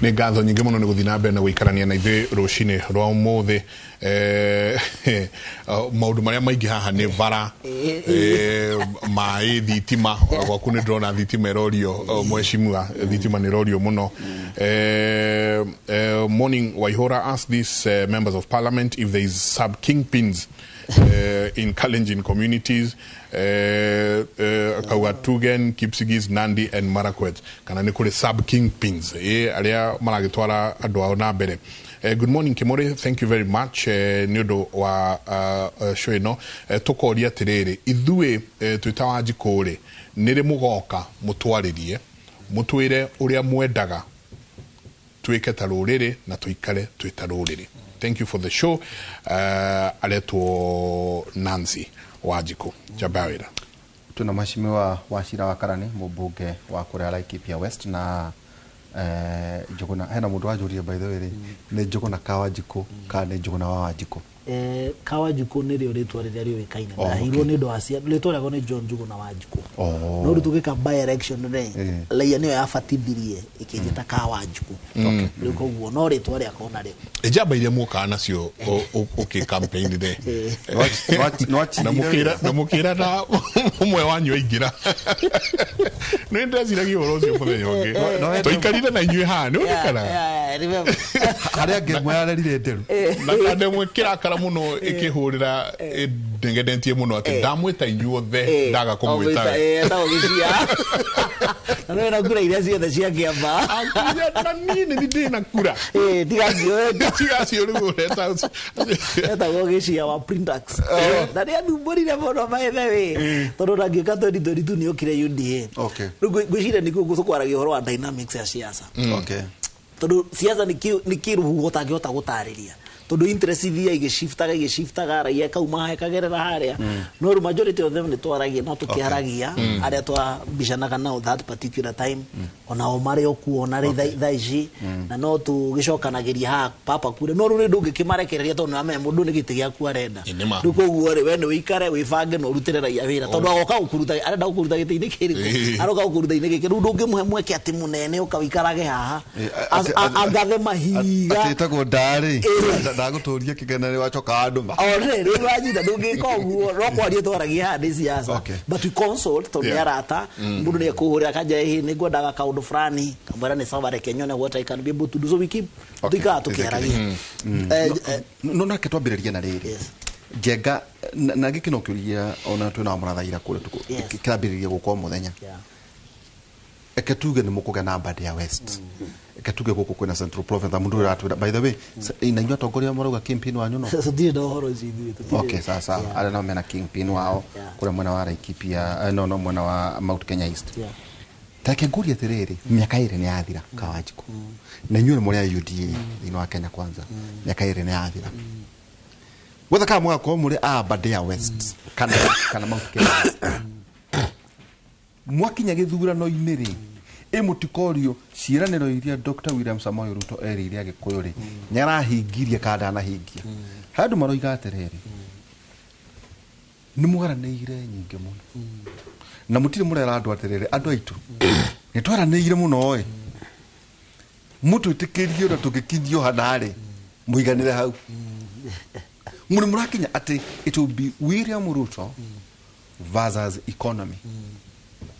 Nĩ ngatho nyingĩ mũno nĩ gũthiĩ na mbere na gũikarania na ithuĩ rũcinĩ rwa ũmũthĩ. Maũndũ marĩa maingĩ haha nĩ bara, maĩ, thitima. Ona gwaku nĩ ndĩrona thitima ĩrorio, mheshimiwa, thitima nĩ ĩrorio mũno. Morning Waihora, ask these members of parliament if there is sub kingpins in Kalenjin communities, akauga Tugen, Kipsigis, Nandi and Marakwet, kana nĩ kũrĩ sub kingpins arĩa maragĩtwara andũ ao na mbere. Good morning Kimori, thank you very much nĩ ũndũ wa show ĩno. Tũkoria atĩrĩrĩ, ithuĩ twĩ ta Wanjikũ rĩ, nĩ rĩ mũgoka mũtwarĩrie, mũtwĩre ũrĩa mwendaga twĩke ta rũrĩrĩ na tũikare twĩ ta rũrĩrĩ? Thank you for the show. Aretwo Nancy Wanjikũ njamba wĩra. Twĩna mheshimiwa Wachira wa Karani, mũmbunge wa kũrĩa Laikipia West, na Njũgũna. Hena mũndũ wanjũria, by the way rĩ, nĩ Njũgũna ka Wanjikũ kana nĩ Njũgũna wa Wanjikũ? Kawanjikũ nĩrĩo rĩtwa rĩrĩa rĩũĩkaine. Ndaheirwo nĩ ũndũ wa rĩtwa rĩakwa nĩ John Njũgũna Wanjikũ. No rĩu tũgĩka by election rĩ, raia nĩyo yabatithirie ĩkĩnjĩta Kawanjikũ. Rĩu koguo no rĩtwa rĩakwa onarĩo. Njamba iria muokaga nacio ũkĩ campaign rĩ, na mũkĩra na mũkĩra na ũmwe wanyu aingĩra, nĩ ndeciragia ũhoro ũcio mũthenya ũngĩ tũikarire na inyuĩ haha, nĩ ũririkanaga? Yeah, I remember. Harĩa angĩ ĩmwe yarerire nderu. Na kandemwe kĩrakara mũno, ĩkĩhũrĩra ĩndengedentie mũno atĩ ndamwĩta inyuothe, ndaga kũmwĩta we. Etagwo Gĩcia na no na kura iria ciothe cia Kĩamba. Akiuga, na niĩ nĩ ndĩ na kura. Tigacio. Tigacio rĩu ũreta. Etagwo Gĩcia wa Printax na nĩ athumbũrire mũno, by the way, tondũ ndangĩũka 2022 nĩ okire UDA. Rĩu ngwĩciria nĩkuo tũkwaragia ũhoro wa dynamics ya siasa, tondũ siasa nĩ kĩrũhuho ũtangĩhota gũtarĩria, tondũ interest ithiaga igĩshiftaga igĩshiftaga, raia ĩkauma haha ĩkagerera harĩa. No rĩu majority of them nĩ twaragia, no tũkĩaragia arĩa twambicanaga nao that particular time, onao marĩ o kuo ona rĩ thaa ici, na no tũgĩcokanagĩria haha papa kure. No rĩu nĩ ndũngĩkĩmarekereria, tondũ nĩwamenya mũndũ nĩ gĩtĩ gĩaku arenda. Nĩ ma. Rĩu koguo rĩ, we nĩ ũikare wĩbange na ũrutĩre raia wĩra, tondũ agoka gũkũruta, arenda gũkũruta gĩtĩ-inĩ kĩrĩkũ? Aroka gũkũruta-inĩ gĩkĩ. Rĩu ndũngĩmũhe mweke atĩ mũnene ũka ũikarage haha angathe mahiga. Atĩ ĩtagwo ndarĩ ndagũtũria kĩgena nĩ wacoka wandũma. One rĩu wanyita, ndũngĩka ũguo, no kwaria twaragia haha nĩ siasa. But we consult, tondũ nĩ arata. Mũndũ nĩ ekũhũrĩra kanja, ĩhĩ, nĩ ngwendaga kaũndũ fulani, kamwĩra nĩ sawa, reke nyone what I can be able to do. So we keep tuikaraga tũkĩaragia. No nake twambĩrĩrie na rĩrĩ, Njenga, na gĩkĩ no kĩũria ona twĩna wa mũrathaira kũrĩa kĩrambĩrĩria gũka o mũthenya. Eke tuge nĩ mũkũgĩa na Aberdare West, eke tuge gũkũ kwĩna Central Province, na mũndũ ũyũ aratwĩra, by the way, na inyuĩ atongoria marauga kingpin wanyu no Tũtirĩ na ũhoro ũcio ithuĩ, tũtirĩ. Okay, sasa arĩa nao mena kingpin wao kũrĩa mwena wa Laikipia, no mwena wa Mount Kenya East. Tareke ngũrie atĩrĩrĩ, mĩaka 2 nĩ yathira, Kawanjikũ, na inyuĩ nĩ mũrĩ a UDA thĩinĩ wa Kenya Kwanza, mĩaka 2 nĩ yathira, gwetha kana mũgakorwo mũrĩ a Aberdare West kana Mount Kenya West, mwakinya gĩthurano-inĩ rĩ, ĩ mũtikorio ciĩranĩro iria Dr. William Samoei Ruto erĩire Agĩkũyũ rĩ, nĩ arahingirie kana ndanahingia? Harĩ andũ maroiga atĩrĩrĩ, nĩ mũgaranĩire nyingĩ mũno na mũtirĩ mũrera andũ atĩrĩrĩ, andũ aitũ nĩ twaranĩire mũno ĩ, mũtwĩtĩkĩrie ũrĩa tũngĩkinyio hanarĩ mũiganĩre hau mũrĩ mũrakinya atĩ it will be William Ruto versus economy,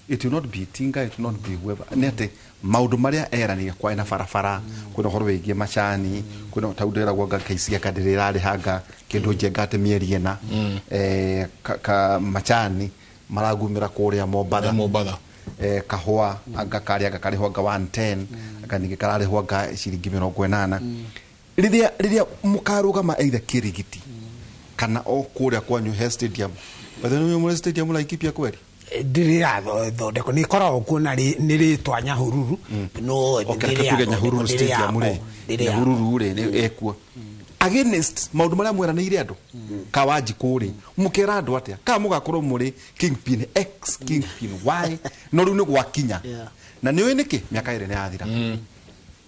it will not be Tinga, it will not be whoever. Nĩ atĩ maũndũ marĩa eranĩire kwaĩ na barabara, kwĩna ũhoro wĩgiĩ macani, kwĩna tau ndĩragwo anga KCA ndĩrĩ ĩrarĩhanga kĩndũ Njenga atĩ mĩeri 4, ka macani maragumĩra kũrĩa Mombatha. Mombatha. Kahũa anga karĩa anga karĩhwo anga 110, anga ningĩ kararĩhwo anga ciringi 80. Rĩrĩa mũkarũgama either Kĩrigiti kana o kũrĩa kwanyu he stadium. By the way, mũrĩ stadium Laikipia kweri? Ndĩrĩ yathondekwo, nĩ ĩkoragwo kuo na nĩ rĩtwa Nyahururu, no Okay, reke tuge Nyahururu stadium rĩ, Nyahururu rĩ, nĩ ĩkuo against maũndũ marĩa mweranĩire andũ. Kawanjikũ rĩ, mũkera andũ atĩa kana mũgakorwo mũrĩ kingpin X, kingpin Y? No rĩu nĩ gwakinya na nĩ ũĩ nĩkĩ mĩaka 2 nĩ yathira.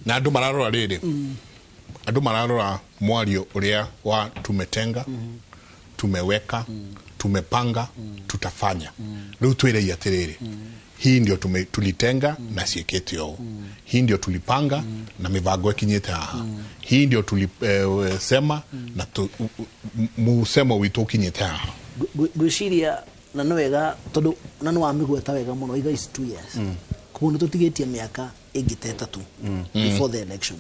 Na andũ mararora rĩrĩ, andũ mararora mwario ũrĩa wa tumetenga, tumeweka, tumepanga, tutafanya. Rĩu twĩrei atĩrĩrĩ, hii ndio tulitenga na ciĩkĩte ũũ. Hii ndio tulipanga na mivango ikinyite haha. Hii ndio tulisema na musemo witu ukinyite haha. Ngwiciria na nĩ wega tondũ na nĩ wamĩgweta wega mũno iga is 2 years. Koguo nĩ tũtigĩtie mĩaka ĩngĩ ta ĩtatũ before the election.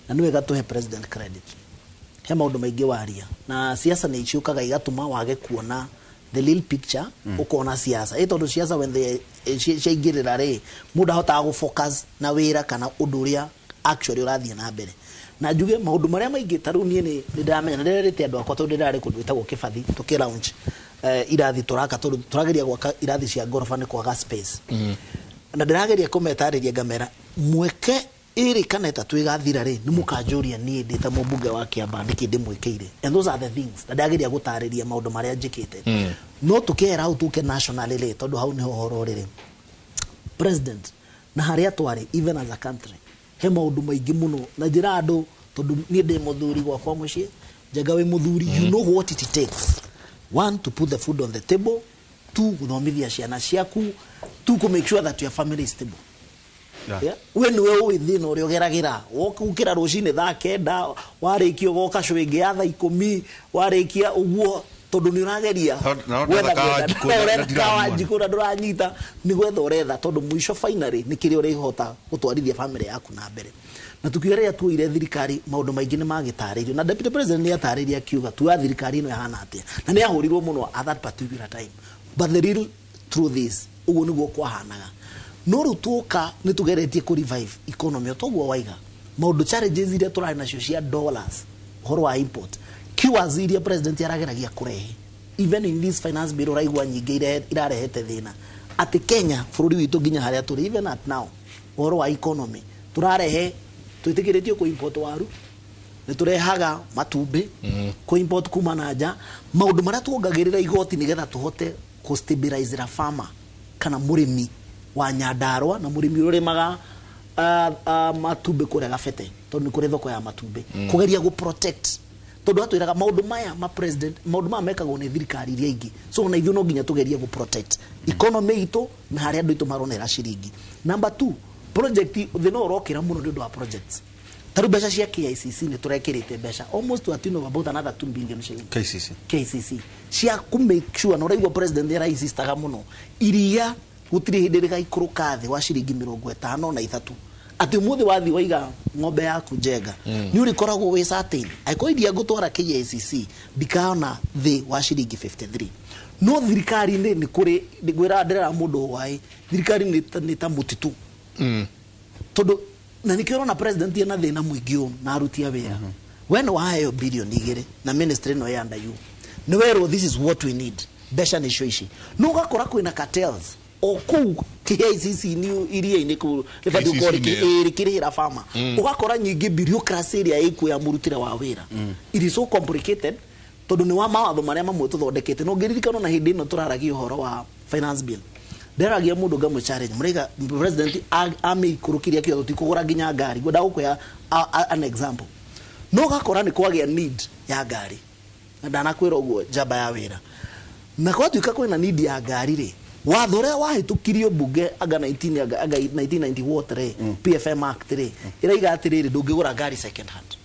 Na nĩ wega tũhe president credit. He maũndũ maingĩ waria na siasa nĩ iciũkaga igatũma wage kuona the real picture, ukona siasa tondũ siasa when they ciaingĩrĩra rĩ, mũndũ ahotaga gũ focus na wĩra kana ũndũ ũrĩa actually ũrathiĩ na mbere. Na njuge maũndũ marĩa maingĩ ta rĩu niĩ nĩ ndĩramenya na ndĩrerĩte andũ akwa tondũ ndĩrarĩ kũndũ gwĩtagwo Kĩbathi tũkĩ launch irathi tũraka tondũ tũrageria gwaka irathi cia ngoroba nĩ kwaga space. Na ndĩrageria kũmetarĩria ngamera mweke ĩrĩ kana ĩtatũ ĩgathira rĩ, nĩ mũkanjũria niĩ ndĩ ta mũmbunge wa Kĩambaa nĩkĩ ndĩmwĩkĩire. And those are the things na ndĩrageria gũtarĩria maũndũ marĩa njĩkĩte. No tũkĩehera hau tũke nationally rĩ, tondũ hau nĩho ũhoro ũrĩ rĩ, president na harĩa twarĩ even as a country he maũndũ maingĩ mũno na njĩra andũ tondũ niĩ ndĩ mũthuri gwakwa mũciĩ, Njenga wĩ mũthuri, you know what it takes. One, to put the food on the table. Two, gũthomithia ciana ciaku. Two, to make sure that your family is stable. Yeah. We nĩwe ũĩ thĩna ũrĩa ũgeragĩra. Ũkĩra rũcinĩ thaa 9, warĩkia ũgoka show ĩngĩ ya thaa 10, warĩkia ũguo tondũ nĩ ũrageria Na ũretha kawa njikũ na ndũranyita, nĩ gwetha ũretha tondũ mũico finally nĩ kĩrĩa ũrĩhota gũtwarithia family yaku na mbere. Na tukiuga rĩrĩa tuoire thirikari maũndũ maingĩ nĩ magĩtarĩirio na deputy president nĩ atarĩirie akiuga tuoya thirikari ĩno ĩhana atĩa, na nĩ ahũrirwo mũno at that particular time, but the real truth is ũguo nĩguo kwahanaga. No rĩu tuoka nĩ tũgeretie kũ revive economy o toguo waiga maũndũ challenges iria tũrarĩ nacio cia dollars, ũhoro wa import cures iria president arageragia kũrehe even in this finance bill ũraigua nyingĩ irarehete thĩna atĩ Kenya bũrũri witũ nginya harĩa tũrĩ even at now ũhoro wa economy tũrarehe twĩtĩkĩrĩtio kũ import waru, nĩ tũrehaga matumbĩ kũ import kuma na nja, maũndũ marĩa tuongagĩrĩra igoti nĩgetha tũhote kũ stabilize farmer kana mũrĩmi wa Nyandarua na mũrĩmi ũrĩa ũrĩmaga matumbĩ kũrĩa Gabete tondũ nĩ kũrĩ thoko ya matumbĩ, kũgeria gũ protect tondũ atwĩraga maũndũ maya ma president, maũndũ maya mekagwo nĩ thirikari iria ingĩ, so ona ithuĩ no nginya tũgerie gũ protect economy itũ na harĩa andũ aitũ maronera ciringi. Number 2, project thĩna ũrokĩra mũno nĩ ũndũ wa projects. Ta rĩu mbeca cia KICC nĩ tũrekĩrĩte mbeca almost to a tune of about another 2 billion shillings. KCC cia ku make sure na ũraigua president nĩ arainsistaga mũno iria gũtirĩ hĩndĩ rĩgaikũrũka thĩ wa ciringi 53 atĩ ũmũthĩ wathiĩ waiga ng'ombe yaku Njenga nĩ ũrĩkoragwo wĩ certain angĩkorwo iria ngũtwara KICC ndikana thĩ wa ciringi 53. No thirikari-inĩ nĩ kũrĩ ngwĩra ndĩrera mũndũ hwaĩ thirikari nĩ ta mũtitũ tondũ na nĩkĩo ũrona president ena thĩna mũingĩ ũũ na aruti a wĩra. We nĩ waheo bilioni 2 na ministry ĩno ya under you nĩ werwo this is what we need, mbeca nĩcio ici, no ũgakora kwĩna cartels o kũu KICC nĩ iria-inĩ kũu rĩbatiĩ gũkorwo rĩkĩrĩhĩra farmer. Ũgakora nyingĩ bureaucracy ĩrĩa ĩkuo ya mũrutĩre wa wĩra it is so complicated tondũ nĩ wa mawatho marĩa mamwe tũthondekete. No ngĩririkana na hĩndĩ ĩno tũraragia ũhoro wa finance bill, ndĩraragia mũndũ ngamũ challenge mũraiga president amĩikũrũkirie akiuga tũtikũgũra nginya ngari, ngwenda gũkũhe an example. No ũgakora nĩ kwagĩa need ya ngari na ndanakwĩra ũguo njamba ya wĩra, na gwatuĩka kwĩna need ya ngari rĩ, watho ũrĩa wahĩtũkirio mbunge anga 1990 what rĩ, PFM Act rĩ, ĩraiga atĩrĩrĩ ndũngĩgũra ngari second hand,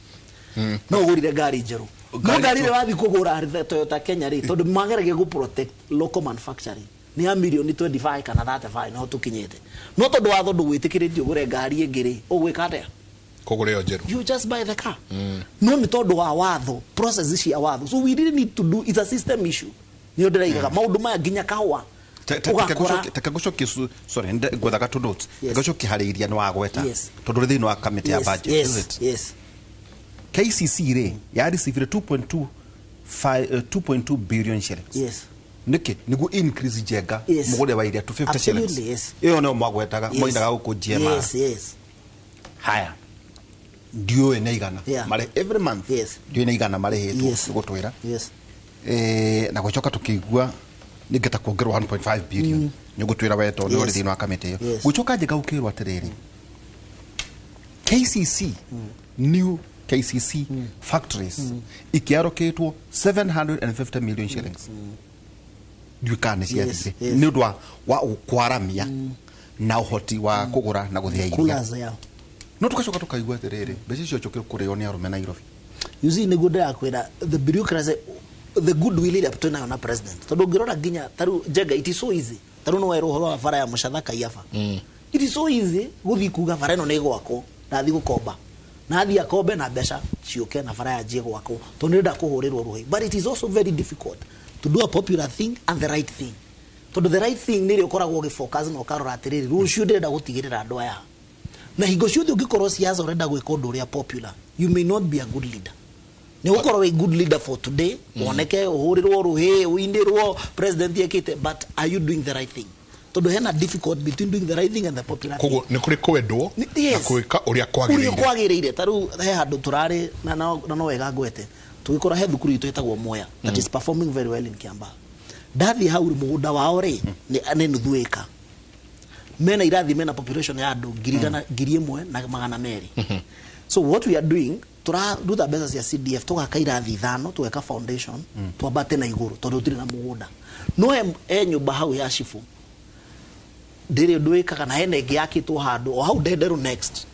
no ũgũrire ngari njerũ. No ngari ĩrĩa wathiĩ kũgũra Toyota Kenya rĩ, tondũ mageragia gũ protect local manufacturing nĩ ya milioni 25 kana 35 no tũkinyĩte, no tondũ watho ndũgwĩtĩkĩrĩtio ũgũre ngari ĩngĩ rĩ, ũgwĩka atĩa? Kũgũra ĩyo njerũ. You just buy the car. No nĩ tondũ wa watho, process cia watho, so we really need to do, it's a system issue. Nĩyo ndĩraigaga maũndũ maya nginya kahũa Teke ngũcokie, sorry, ngwethaga tũ notes. Ngũcokie harĩ iria nĩ wagweta tondũ ũrĩ thĩinĩ wa committee ya budget, is it? Yes. KCC rĩ ya receive 2.2 billion shillings. Yes. Nĩkĩ? Nĩguo increase Njenga mũgũre wa iria to 50 shillings. Yes. Ĩyo nĩyo mwagwetaga moinaga gũkũ GMR. Yes, yes. Haya. Ndiũĩ nĩ igana. Marĩ every month. Ndiũĩ nĩ igana marĩhĩtwo gũtwĩra. Yes. Na gũcoka tũkĩigua nĩngeta kuongerwo 1.5 billion. Nĩ ũgũtwĩra we tondũ ũrĩ thĩinĩ wa kamĩtĩ ĩyo. Gũcoka Njenga gũkĩrwo atĩrĩrĩ, KCC new KCC factories ikiarokĩtwo 750 million shillings. Ndiũĩ kana nĩ ciathire nĩ ũndũ wa kwaramia na ũhoti wa kũgũra na gũthĩa iria. No tugacoka tukaigua atĩrĩrĩ, mbeca icio coke kũrĩo nĩ arũme Nairobi. You see, nĩguo ndĩrakwĩra, the bureaucracy, the goodwill ĩrĩa twĩnayo na president, tondũ ũngĩrora nginya tarĩu Njenga, it is so easy. Tarĩu nĩ werwo ũhoro wa bara ya Mũcatha Kaiyaba, it is so easy gũthiĩ kuga bara ĩno nĩ ĩgwakwo, ndathiĩ gũkomba, nathiĩ akombe na mbeca ciũke na bara yanjie gwakwo, tondũ nĩrenda kũhũrĩrwo rũhĩ. But it is also very difficult to do a popular thing and the right thing, tondũ the right thing nĩrĩ ũkoragwo ũgĩfocus na ũkarora atĩrĩrĩ, rũciũ ndĩrenda gũtigĩrĩra andũ aya. Na hingo ciothe ũngĩkorwo siasa ũrenda gwĩka ũndũ ũrĩa popular, you may not be a good leader. Nĩ ũgũkorwo wĩ good leader for today, woneke, ũhũrĩrwo rũhĩ, ũinĩrwo president ekĩte, but are you doing the right thing? Tondũ hena difficult between doing the right thing and the popular thing. Koguo nĩ kũrĩ kwendwo na gwĩka ũrĩa ũrĩa kwagĩrĩire. Kwagĩrĩire. Ta rĩu he handũ tũrarĩ na no wega ngwete, tũgĩkora he thukuru itũ ĩtagwo Moya that is performing very well in Kiambaa. Ndathiĩ hau rĩ, mũgũnda wao rĩ nĩ nuthu ĩka, mena irathi, mena population ya andũ 1,200. So what we are doing, tũraruta mbeca cia CDF, tũgaka irathi ithano, tũgeka foundation, twambate na igũrũ, tondũ tũtirĩ na mũgũnda. No he nyũmba hau ya cibũ ndĩrĩ ũndũ ĩkaga, na hena ĩngĩ yakĩtwo handũ o hau Ndenderũ next,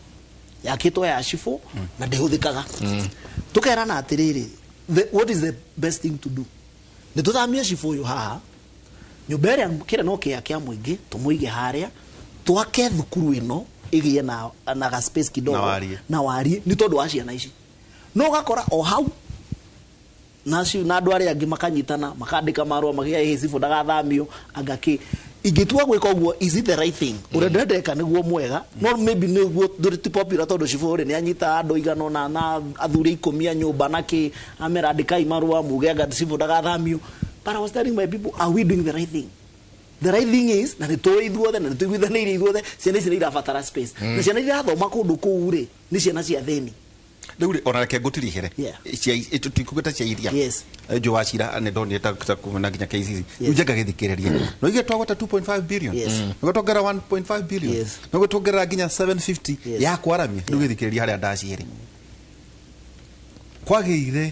yakĩtwo ya cibũ na ndĩhũthĩkaga. Tũkerana atĩrĩrĩ, what is the best thing to do? Nĩ tũthamie cibũ ũyũ haha nyũmba ĩrĩa kĩrĩa no kĩa kĩa mũingĩ, tũmũige harĩa, twake thukuru ĩno ĩgĩe na ga space kidogo. Na wariĩ. Na wariĩ, nĩ tondũ wa ciana ici. No ũgakora o hau na andũ arĩa angĩ makanyitana, makandĩka marũa makiuga ĩ cibũ ndagathamio anga kĩ. Ingĩtua gwĩka ũguo, is it the right thing? Ũrĩa ndĩrendeka nĩguo mwega, no maybe nĩguo ndũrĩ ti popular, tondũ cibũ rĩ nĩ anyita andũ igana ũna na athuri 10 a nyũmba na kĩ, amera andĩkai marũa muge anga cibũ ndagathamio. But I was telling my people, are we doing the right thing? The right thing is, na nĩ tũĩ ithuothe na nĩ tũiguithanĩirie ithuothe, ciana ici nĩ irabatara space, na ciana irathoma kũndũ kũu rĩ nĩ ciana cia thĩni. Rĩu rĩ, ona reke ngũtirihĩre. Tikuge ta cia iria. Njũ wa cira nĩ ndonire ta kuma nginya KCC. Rĩu Njenga gĩthikĩrĩria no ige twagwata 2.5 billion, nĩguo tuongerera 1.5 billion, nĩguo tuongerera nginya 750 ya kwaramia. Rĩu gĩthikĩrĩria harĩa ndaciĩrĩ kwagĩire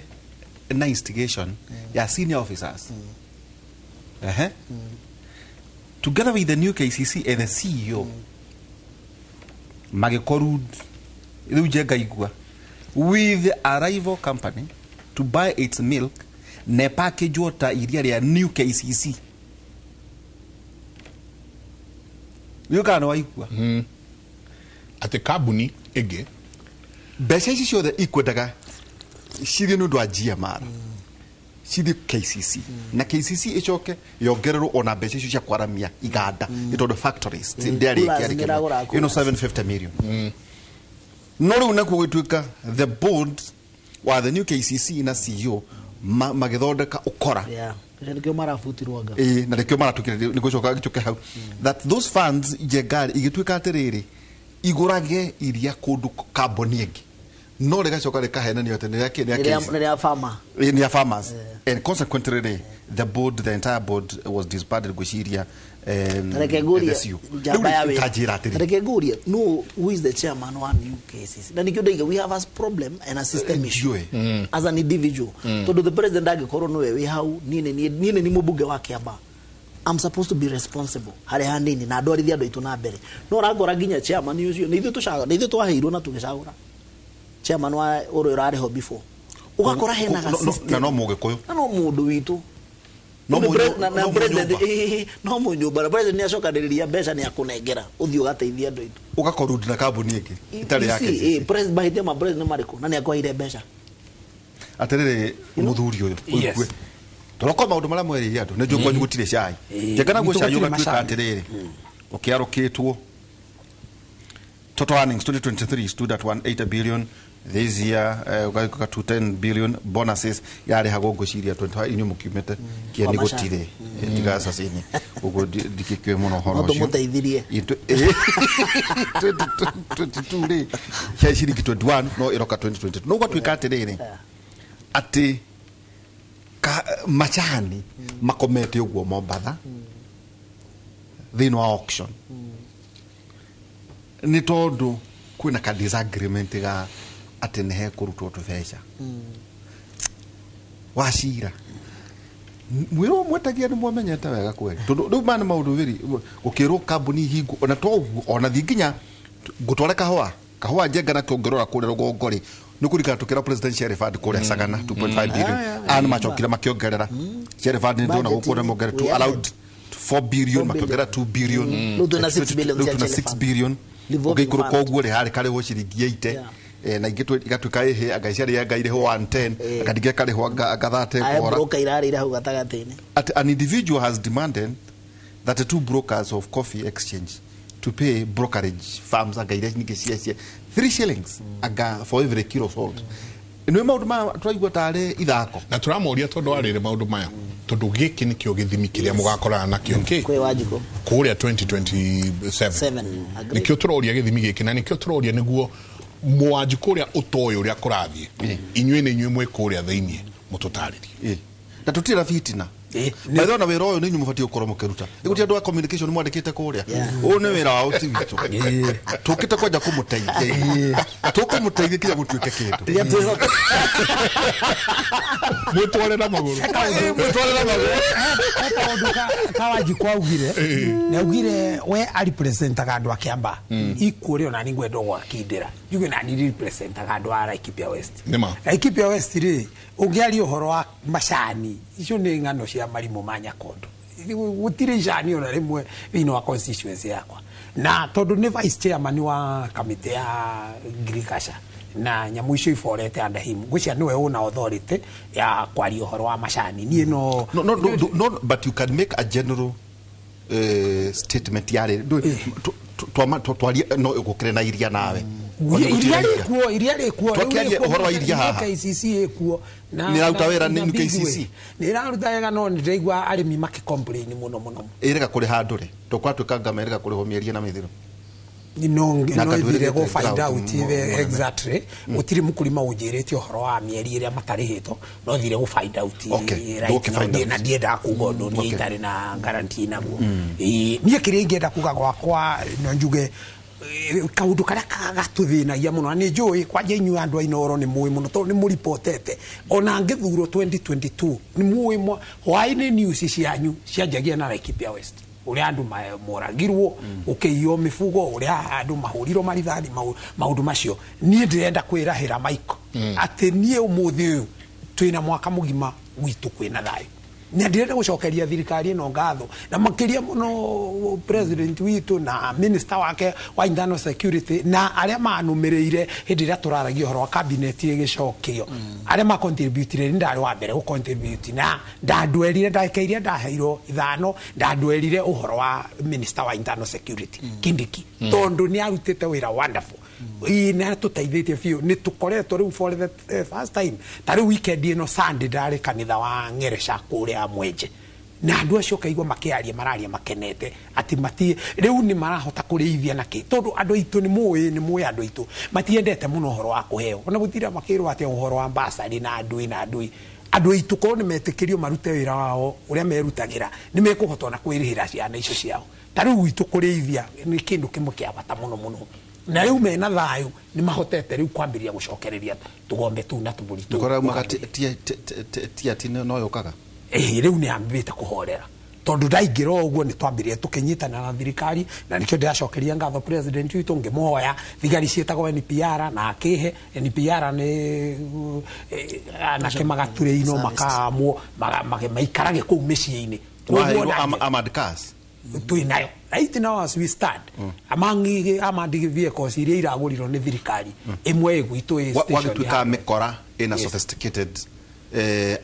na instigation ya senior officers. Ehe. Together with the new KCC and the CEO magĩcollude, rĩu Njenga igua, with a rival company to buy its milk na package ta iria rĩa new KCC. Rĩu kana nĩ waigua? Atĩ kambuni ĩngĩ. Mbeca ici ciothe ikwendaga cithiĩ nĩ ũndũ wa GMR, cithiĩ KCC, na KCC ĩcoke yongererwo ona mbeca icio cia kwaramia iganda, nĩ tondũ factories ndĩarĩkia. Coolers, nĩragũra. Ĩno 750 million. No rĩu nakuo gũgĩtuĩka the board wa the new KCC na CEO magĩthondeka ũkora. Yeah, nĩkĩo marabutirwo anga. Ĩĩ, na nĩkĩo maratukire nĩ gũcoka gĩcoke hau that those funds, Njengarĩ, igĩtuĩka atĩrĩrĩ, igũrage iria kũndũ kambuni ĩngĩ, no rĩgacoka rĩkahenanio atĩ nĩ rĩa kĩ, nĩ rĩa KCC. Nĩ rĩa farmer. Ĩĩ, nĩ ya farmers. And consequently rĩ, the board, the entire board was disbanded, ngwĩciria Reke ngurie the CEO. njamba ya Rĩu rĩ, wĩra. tanjĩra atĩrĩ. Reke ngurie, no, who is the chairman wa new KCC? Na nikio ndaiga we have a problem and a system issue. Ndiũĩ. As an individual, tondũ the president angĩkorwo nĩwe wĩ hau, niĩ nĩ niĩ mũmbunge wa Kiambaa, I'm supposed to be responsible harĩ hanini na ndwarithie andũ aitũ na mbere. No ũrakora nginya chairman ũcio nĩ ithuĩ tũcagũra, nĩ ithuĩ twaheirwo na tũgĩcagũra chairman wa ũrĩa ũrarĩ ho before. Ũgakora hena ga system. Na no mũgĩkũyũ. Na no mũndũ witũ. No Nĩ na no president mũnyũmba. No mũnyũmba, na president nĩ acokanĩrĩria mbeca, nĩ akũnengera ũthiĩ ũgateithie andũ aitũ. Ũgakorwo na kambuni ĩngĩ ĩtarĩ ya You see, KCC. mahĩtia ma president nĩ marĩkũ na nĩ akwaheire mbeca? Atĩrĩrĩ, mũthuri ũyũ, ũigue tũroko maũndũ marĩa mwerĩire andũ nĩ njũĩ kwanyu gũtirĩ cai. Njenga naguo Gwitũ cai gũtirĩ ũgatuĩka macani. atĩrĩrĩ, ũkĩarũkĩtwo total earnings 2023 stood at 180 billion. This year ũgagĩũka 210 billion. Bonuses yarĩhagwo ngwĩciria 25, inyuĩ mũkiumĩte kĩeni. Kwa macani. Gũtirĩ tiga cacini ũguo ndikĩkĩũĩ mũno ũhoro No ũcio. tũmũteithirie. 2022 rĩ, cia ciringi 21 no ĩroka 2022, no gwatuĩka atĩrĩrĩ, atĩ macani makomete ũguo Mombatha thĩinĩ wa auction nĩ tondũ kwĩna ka disagreement ga atĩ nĩ hekũrutwo tũbeca. Wacira mwĩrwo mwetagia nĩ mwamenyete wega kweli, tondũ rĩu maya nĩ maũndũ wĩri gũkĩrwo kambuni hingwo ona to ũguo, ona thiĩ nginya ngũtware kahũa. Kahua Njenga na kĩongerera kũrĩa rũgongo rĩ nĩ kũrikana tũkĩra president share fund kũrĩa Sagana 2.5 billion ana macokire makĩongerera share fund nĩ ndona gũkũ na mongerera to allowed 4 billion makĩongerera 2 billion Rĩu twĩna 6 billion rĩu cia twĩna Chele 6 Fund. billion Revolving ũngĩikũrũka fund. ũguo rĩ harĩ karĩhwo ciringi 80 na ingĩ igatuĩka ĩhĩ anga ciarĩ anga irĩhwo 110 anga ndingĩ karĩhwo anga 30 Aya kora broker irarĩire hau gatagatĩ-inĩ. At an individual has demanded that the two brokers of coffee exchange to pay brokerage firms anga iria nyingĩ cia 3 shillings anga for every kilo sold. Nĩ maũndũ maya tũraigua tarĩ ithako. Na tũramoria tondũ warĩre maũndũ maya tondũ gĩkĩ nĩkĩo gĩthimi kĩrĩa mũgakorana nakĩo kĩ Kwĩ Wanjikũ. Kũrĩa 2027. Seven, agreed. Nĩkĩo tũroria gĩthimi gĩkĩ na nĩkĩo tũroria nĩguo Mwanjikũ ũrĩa ũtoĩ ũrĩa kũrathiĩ, inyuĩ nĩ inyuĩ mwĩ kũrĩa thĩiniĩ mũtũtarĩrie. Na tũtirĩ na fitina. By na wĩra ũyũ nĩ inyuĩ mũbatiĩ gũkorwo mũkĩruta. Nĩ andũ a communication mwandĩkĩte kũrĩa. Ũyũ nĩ wĩra wao ti witũ. Tũkĩte kwanja kũmũteithia. Tũkũmũteithia kinya mũtuĩke kĩndũ. Rĩrĩa twĩhoke. Mwĩtware na magũrũ. Mwĩtware na magũrũ. He kaũndũ ka Wanjikũ augire na augire we arepresentaga andũ a Kiambaa ikuũrĩ ona niĩ ngwenda gwakindĩra njuge nani representaga andũ a Laikipia West. Nĩma. Laikipia West rĩ, ũngĩaria ũhoro wa macani icio nĩ ng'ano cia marimũ ma Nyakondo, gũtirĩ icani ona rĩmwe thĩinĩ wa constituency yakwa, na tondũ nĩ vice chairman wa kamĩtĩ ya agriculture na nyamũ icio iborete under him, ngwĩciria nĩwe ũna authority ya kwaria ũhoro wa macani, niĩ no No, but you can make a general statement yarĩ twaria no gũkĩre na iria nawe. Iria rĩkuo, iria rĩkuo. Twakĩaria ũhoro wa iria haha. KCC ĩkuo. Nĩ ĩraruta wĩra nĩ KCC? Nĩ ĩraruta wega, no nĩ ndĩraigua arĩmi makĩ-complain mũno mũno. Ĩrega kũrĩ handũ rĩ tũkwatuĩka ngama ĩrega kũrĩhwo mĩeri ĩna mĩthiru. No Na no ithire kandũ go find ĩrĩgĩte out drought the exactly gũtirĩ mũkũrima ũnjĩrĩte ũhoro wa mĩeri ĩrĩa matarĩhĩtwo, no thire go find out. Okay, right ndũgũkĩ now, find out. Na ndiendaga kuga ũndũ niĩ itarĩ na guarantee naguo. Ĩĩ, niĩ kĩrĩa ingĩenda kuga gwakwa no njuge kaũndũ karĩa gatũthĩnagia mũno na nĩ njũĩ kwanja inyuĩ andũ a Inooro nĩ mũĩ mũno tondũ nĩ mũripotete ona ngĩthurwo 2022 nĩ mũĩ hwaĩ-inĩ news cianyu cianjagia na Laikipia West, ũrĩa andũ moragirwo, ũkĩiywo mĩbugo, ũrĩa andũ mahũrirwo marithathi, maũndũ macio. Niĩ ndĩrenda kwĩrahĩra Michael atĩ niĩ ũmũthĩ ũyũ twĩna mwaka mũgima gwitũ kwĩna thayũ, na ndĩrenda gũcokeria thirikari ĩno ngatho na makĩria mũno president witũ na minister wake wa internal security na arĩa manũmĩrĩire hĩndĩ ĩrĩa tũraragia ũhoro wa cabinet ĩgĩcokio, arĩa ma contributire. Nĩ ndarĩ wa mbere gũ contribute na ndandwerire ndagĩka iria ndaheirwo ithano, ndandwerire ũhoro wa minister wa internal security Kindiki, tondũ nĩ arutĩte wĩra wonderful. Ĩĩ, nĩ atũteithĩtie biũ, nĩ tũkoretwo rĩu for the first time ta rĩu weekend ĩno Sunday ndarĩ kanitha wa Ng'ereca kũrĩa Mwenje, na andũ acio ũkaigua makĩaria mararia makenete atĩ mati rĩu nĩ marahota kũrĩithia na kĩ, tondũ andũ aitũ nĩ mũĩ, nĩ mũĩ andũ aitũ matiendete mũno ũhoro wa kũheo, ona gũtira makĩrwo atĩ ũhoro wa basarĩ na ndũĩ na ndũĩ. Andũ aitũ korwo nĩ metĩkĩrio marute wĩra wao ũrĩa merutagĩra, nĩ mekũhota ona kwĩrĩhĩra ciana icio ciao. Ta rĩu gwitũ kũrĩithia nĩ kĩndũ kĩmwe kĩa bata mũno mũno, na rĩu mena thayũ nĩ mahotete rĩu kwambĩrĩria gũcokereria tũgombe tũu na tũbũri tũu. Ndũkoraumaga tia no yũkaga. Ĩĩ, rĩu nĩ ambĩte kũhorera tondũ ndaingĩra o ũguo nĩ twambĩrĩrie tũkĩnyitana na thirikari, na nĩkĩo ndĩracokeria ngatho president witũ ngĩmũhoya thigari ciĩtagwo NPR na akĩhe NPR nĩ anake magaturĩinwo makaamwo maikarage kũu mĩciĩ-inĩ. Waheirwo armored cars. Twĩ nayo right now as we stand, among armored vehicles iria iragũrirwo nĩ thirikari, ĩmwe ĩ gwitũ ĩ station wagĩtuĩka ya mĩkora ĩna sophisticated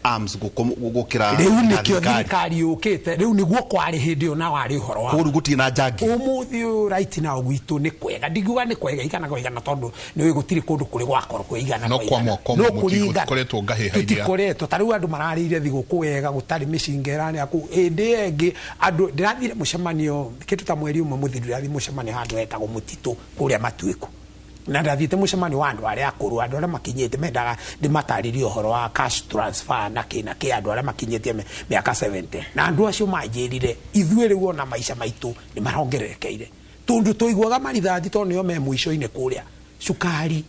arms gũkĩra rĩu nĩkĩo thirikari. Thirikari yũkĩte rĩu nĩguo kwarĩ hĩndĩ ĩyo na warĩ ũhoro wa Koguo rĩu gũtirĩ na njangi. Ũmũthĩ ũyũ right now gwitũ nĩ kwega, ndingiuga nĩ kwega igana kwa igana tondũ nĩ gũtirĩ kũndũ kũrĩ gwakorwo kwĩ igana No kwa kwa igana. mwaka ũmwe No kũringana. gũtikoretwo ngahĩha iria. Tũtikoretwo ta rĩu andũ mararĩire thigũkũ wega, gũtarĩ mĩcinga ĩrarĩa kũu. Hĩndĩ ĩyo ĩngĩ andũ ndĩrathire mũcemanio kĩndũ ta mweri ũmwe mũthiru, ndĩrathiĩ mũcemanio handũ hetagwo mũtitũ kũrĩa Matuĩko, na ndathiĩte mũcemanio wa andũ arĩa akũrũ, andũ arĩa makinyĩte mendaga ndĩmatarĩrie ũhoro wa cash transfer na kĩ na kĩ, andũ arĩa makinyĩtie mĩaka 70, na andũ acio manjĩrire ithuĩ rĩu ona maica maitũ nĩ marongererekeire tondũ tũiguaga marithathi tondũ nĩo me mũico-inĩ kũrĩa cukari,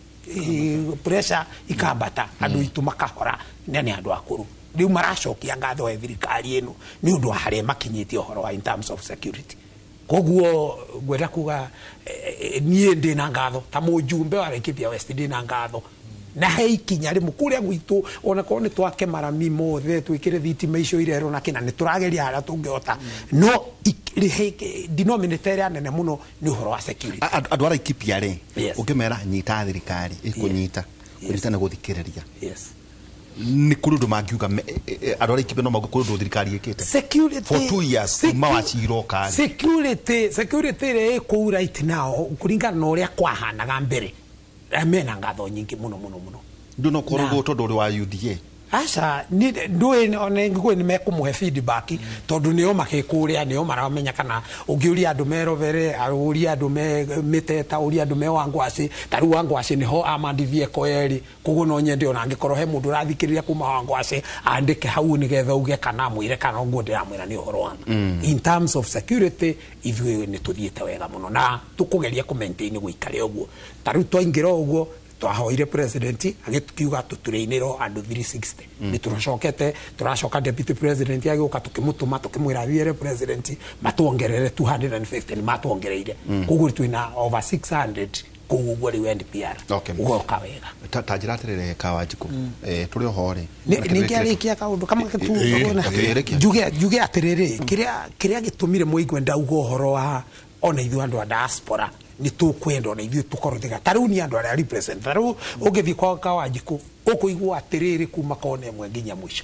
pressure ikambata, andũ aitũ makahora na nĩ andũ akũrũ rĩu maracokia ngatho he thirikari ĩno nĩ ũndũ wa harĩa makinyĩtie ũhoro wa in terms of security. Koguo ngwenda kuga niĩ ndĩna ngatho ta mũjumbe wa Laikipia West, ndĩna ngatho na he ikinya rĩmwe kũrĩa gwitũ, ona korwo nĩ twake marami mothe, twĩkĩre thitima icio irerwo na kĩna, nĩ tũrageria harĩa tũngĩhota, no denominator ĩrĩa nene mũno nĩ ũhoro wa security. Andũ a Laikipia rĩ, Yes. ũngĩmera nyita thirikari ĩkũnyita, kũnyita nĩ gũthikĩrĩria. Yes. Nĩ kũrĩ ũndũ mangiuga andũ a Laikipia no mauge kũrĩ ũndũ thirikari ĩkĩte Security for 2 years kuma wacira ũka? Security ĩrĩa ĩ kũu right now, kũringana na ũrĩa kwahanaga mbere, mena ngatho nyingĩ mũno mũno mũno. Ndũ no korwo tondũ ũrĩ wa UDA? Aca, ndũĩ ona ngũĩ nĩ mekũmũhe feedback, tondũ nĩo makĩkũrĩa, nĩo maramenya. Kana ũngĩũria andũ me Rovere, ũrie andũ me Mĩteta, ũrie andũ me Wangwacĩ. Ta rĩu Wangwacĩ nĩho amandithie koeri, koguo no nyende ona angĩkorwo he mũndũ ũrathikĩrĩria kuma Wangwacĩ, andĩke hau nĩgetha uge kana amwĩre kana ũguo ndĩramwĩra nĩ ũhoro wa ma. In terms of security, ithuĩ nĩ tũthiĩte wega mũno na tũkũgeria kũ maintain gũikare ũguo. Ta rĩu twaingĩra ũguo, twahoire president agĩkiuga tũtũrĩinĩrwo andũ 360. Nĩ tũracokete, tũracoka deputy president agĩũka, tũkĩmũtũma, tũkĩmwĩra athiĩre president matuongerere 250. Nĩ matuongereire, koguo twĩna over 600 kũu ũguo rĩu NPR. Ũgoka wega. Ta njĩra atĩrĩrĩ, Kawanjikũ, tũrĩ oho rĩ. Ningĩarĩkia kaũndũ kamwe tu. Ĩĩ, Njuge atĩrĩrĩ, kĩrĩa gĩtũmire mũigue ndauga ũhoro wa ona ithuĩ andũ a diaspora nĩ tũkwenda ona ithuĩ tũkorwo tiga ta rĩu nĩ andũ arĩa represent. Ta rĩu ũngĩthiĩ kwa Kawanjikũ, ũkũigua atĩrĩrĩ, kuma kona ĩmwe nginya mũico,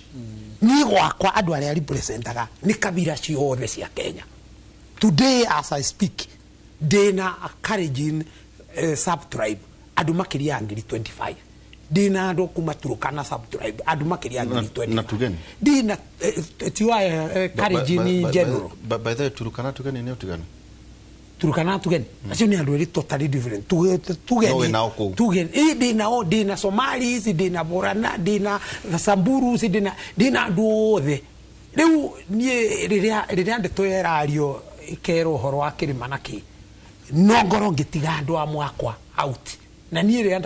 niĩ gwakwa andũ arĩa representaga nĩ kabira ciothe cia Kenya. Today as I speak, ndĩna a Kalenjin sub-tribe andũ makĩria ya ngiri 25, ndĩna andũ kuma Turkana sub-tribe andũ makĩria ya ngiri 25. Na Tugeni? Ndĩna tiwa Kalenjin general. By the way, Turukana Tugeni nĩ ũtiganu? Turukana Tugeni acio nĩ andũ erĩ totally different. Tugeni No wĩnao kũu? Tugeni, ĩ, ndĩnao, ndĩna Somalis, ndĩna Borana, ndĩna Samburus, ndĩna andũ othe. Rĩu niĩ rĩrĩa ndeto ĩrario ĩkerwo ũhoro wa kĩrĩma na kĩ, no ngorwo ngĩtiga andũ a mwakwa out, na niĩ rĩrĩa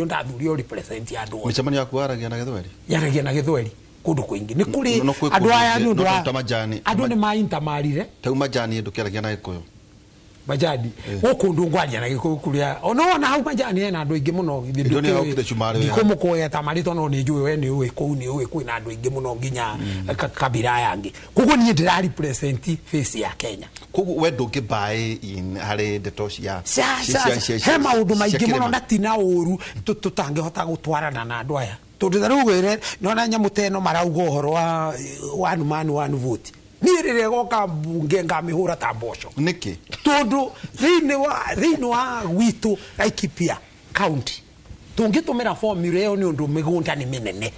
ndathurio represent ya andũ othe. Mĩcemanio yaku waragia na Gĩthweri? Yaragia na Gĩthweri kũndũ kũingĩ, nĩ kũrĩ No kwĩ andũ kũndũ aya nĩ ũndũ no wa ta Majani. Andũ nĩ maintamarire. Tau Majani ndũkĩaragia na Gĩkũyũ? Majani gũkũ ndũ ngwaria na Gĩkũyũ kũrĩa ona hau Majani hena andũ aingĩ mũno. Ndio nĩ haukire cumarĩ wĩ. Ndikũmũkũgeta marĩtwa, no nĩ njũĩ we nĩ ũĩ kũu, nĩ ũĩ kwĩna andũ aingĩ mũno nginya kabira yangĩ. Koguo niĩ ndĩra represent face ya Kenya. Koguo we ndũngĩ buy in harĩ ndeto cia He maũndũ cia maingĩ mũno kĩrĩma. Na tina ũru tũtangĩhota gũtwarana na andũ aya, tondũ ta rĩu wĩre nona nyamũ ta ĩno marauga ũhoro wa one man one vote, niĩ rĩrĩa ĩgoka mbunge ngamĩhũra ta mboco. Nĩkĩ? Tondũ thĩinĩ wa gwitũ Laikipia County, tũngĩtũmĩra formula ĩyo, nĩ ũndũ mĩgũnda nĩ mĩnene,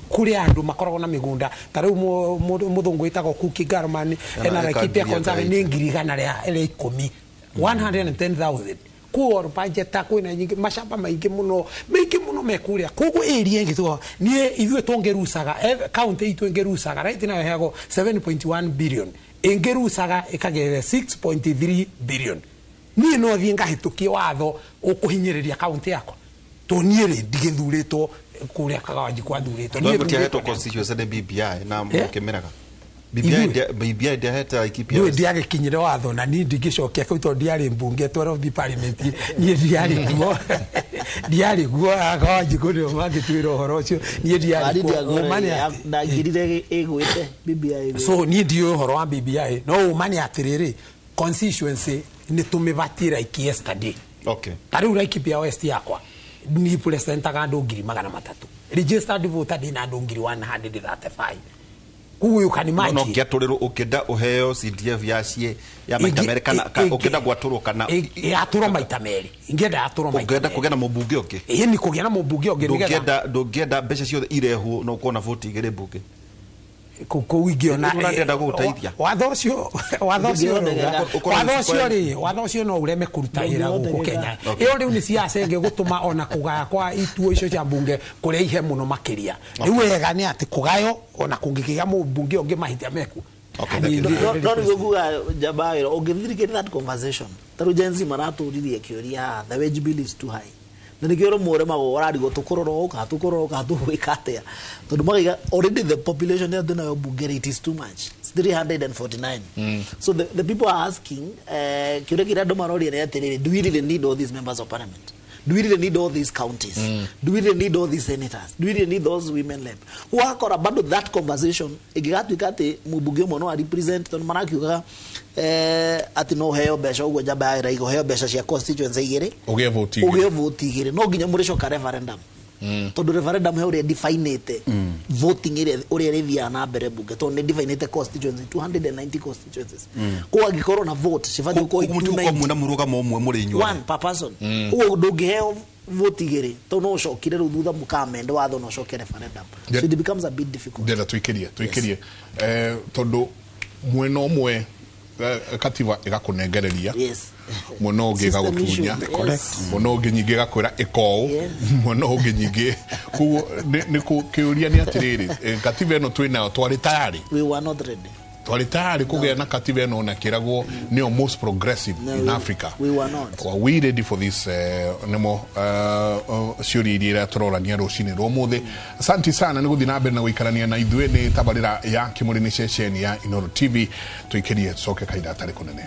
kũrĩ andũ makoragwo na mĩgũnda. Ta rĩu mũthũngũ wĩtagwo Kuki Garman Ena ena eka Laikipia ngiri Conserve eka nĩ 110,000, 110,000 kũu Orpajeta, kwĩna nyingĩ macamba maingĩ mũno, maingĩ mũno me kũrĩa. Koguo area ĩngĩ tuga niĩ ithuĩ tũngĩrucaga county itũ ĩngĩrucaga, right now ĩheagwo 7.1 billion, ĩngĩrucaga ĩkagĩrĩra 6.3 billion, niĩ no thiĩ ngahĩtũkie watho ũkũhinyĩrĩria county yakwa? To niĩ rĩ, ndigĩthurĩtwo kũrĩa Kawanjikũ athurĩtwo. Niĩ No mũtiahetwo thurĩtwo constituency nĩ BBI na Eh? mũkĩmĩraga Ithuĩ? BBI ndĩahete Laikipia Niĩ West. ndiagĩkinyire watho na niĩ ndingĩcokia kĩu tondũ ndiarĩ mbunge 12 parliament, niĩ ndiarĩ kuo, ndiarĩ kuo. Kawanjikũ nĩo mangĩtuĩra ũhoro ũcio, niĩ ndiarĩ kuo. Ũma nĩ atĩ- Ndangirire ĩgwĩte BBI ĩgwĩte. So niĩ ndiũĩ ũhoro wa BBI, no ũma nĩ atĩrĩrĩ, constituency nĩ tũmĩbatie like yesterday. Ta rĩu Laikipia West yakwa ni presentaga andũ 300,000 registered voter, ndĩna andũ ngiri 135, koguo you can No imagine. ngĩatũrĩrwo ũngĩenda ũheo CDF ya ciĩ ya maita merĩ kana ũngĩenda gwatũrwo kana Yatũrwo maita merĩ, ingĩenda yatũrwo maita ũngĩenda merĩ. kũgĩa na mũmbunge ũngĩ? Ĩĩ, nĩ kũgĩa na mũmbunge ũngĩ nĩgetha Ndũngĩenda mbeca ciothe irehwo no ũkorwo na voti igĩrĩ mbunge? Kũu ingĩona Rĩu ũrandĩenda gũgũteithia. Watho ũcio Ndũngĩhota Ũkorwo watho nĩ ũcio rĩ, watho ũcio no ũreme kũruta wĩra gũkũ Ndũngĩhota Kenya. Ĩyo rĩu nĩ ciaca ĩngĩ gũtũma ona kũgaya kwa ituo icio cia mbunge kũraihe mũno makĩria. Rĩu wega nĩ atĩ kũgayo ona kũngĩkĩgĩa mũmbunge ũngĩ mahĩtia meku. Okay, thank you. No nĩguo kuga njamba wĩra ũngĩthirikĩria that conversation, ta rĩu Gen Z maratũririe kĩũria haha, the wage bill is too high, na nĩkĩo rĩmwe ũremagwo ũrarigwo tũkũrora ũũ kana tũkũrora ũũ kana tũgwĩka atĩa, tondũ makaiga already the population ĩrĩa twĩnayo mbunge rĩ, it is too much. 349. So the people are asking, kĩũria kĩrĩa andũ maroria nĩ atĩrĩrĩ, do we really need all these members of parliament? Do we really need all these counties? Do we really need all these senators? Do we really need those women rep? Wakora bado that conversation ĩngĩgatuĩka atĩ mũmbunge ũmwe no a represent, tondũ marakiugaga atĩ no ũheo mbeca ũguo njamba ya Raila, ũheo mbeca cia constituency igĩrĩ, ũgĩe vote igĩrĩ. Ũgĩe vote igĩrĩ, no nginya mũrĩcoka referendum, tondũ referendum he ũrĩa definĩte voting ĩrĩa ũrĩa ĩrĩthiaga na mbere bunge, tondũ nĩ definĩte constituency, 290 constituencies. Koguo angĩkorwo na vote cibatiĩ gũkorwo Mũtigũkorwo 290. mwĩna mũrũgamo ũmwe mũrĩ inyuothe. One per person. Ũguo ndũngĩheo vote igĩrĩ, tondũ no ũcokire rĩu thutha mũkamende watho na ũcoke referendum. So it becomes a bit difficult. Ndĩrenda tũikĩrie tondũ mwena ũmwe katiba ĩgakũnengereria, mwena ũngĩ System ĩgagũtunya, issue, yes. mwena ũngĩ nyingĩ ĩgakwĩra ĩka ũũ, mwena ũngĩ nyingĩ. Koguo kĩũria nĩ atĩrĩrĩ, katiba ĩno twĩ nayo, twarĩ tayarĩ? We were not ready. Twarĩ tayarĩ kũgĩa na katiba ĩno na kĩragwo nĩyo most progressive No, in Africa? we were not. Were we ready for this? Nĩmo ciũria iria tũrorania rũcinĩ rwa ũmũthĩ. Asanti sana nĩ gũthiĩ na mbere na gũikarania na ithuĩ. Nĩ tabarĩra ya Kĩmũrĩ, nĩ ceceni ya Inooro TV. Tũikĩrie, tũcoke kahinda gatarĩ kũnene.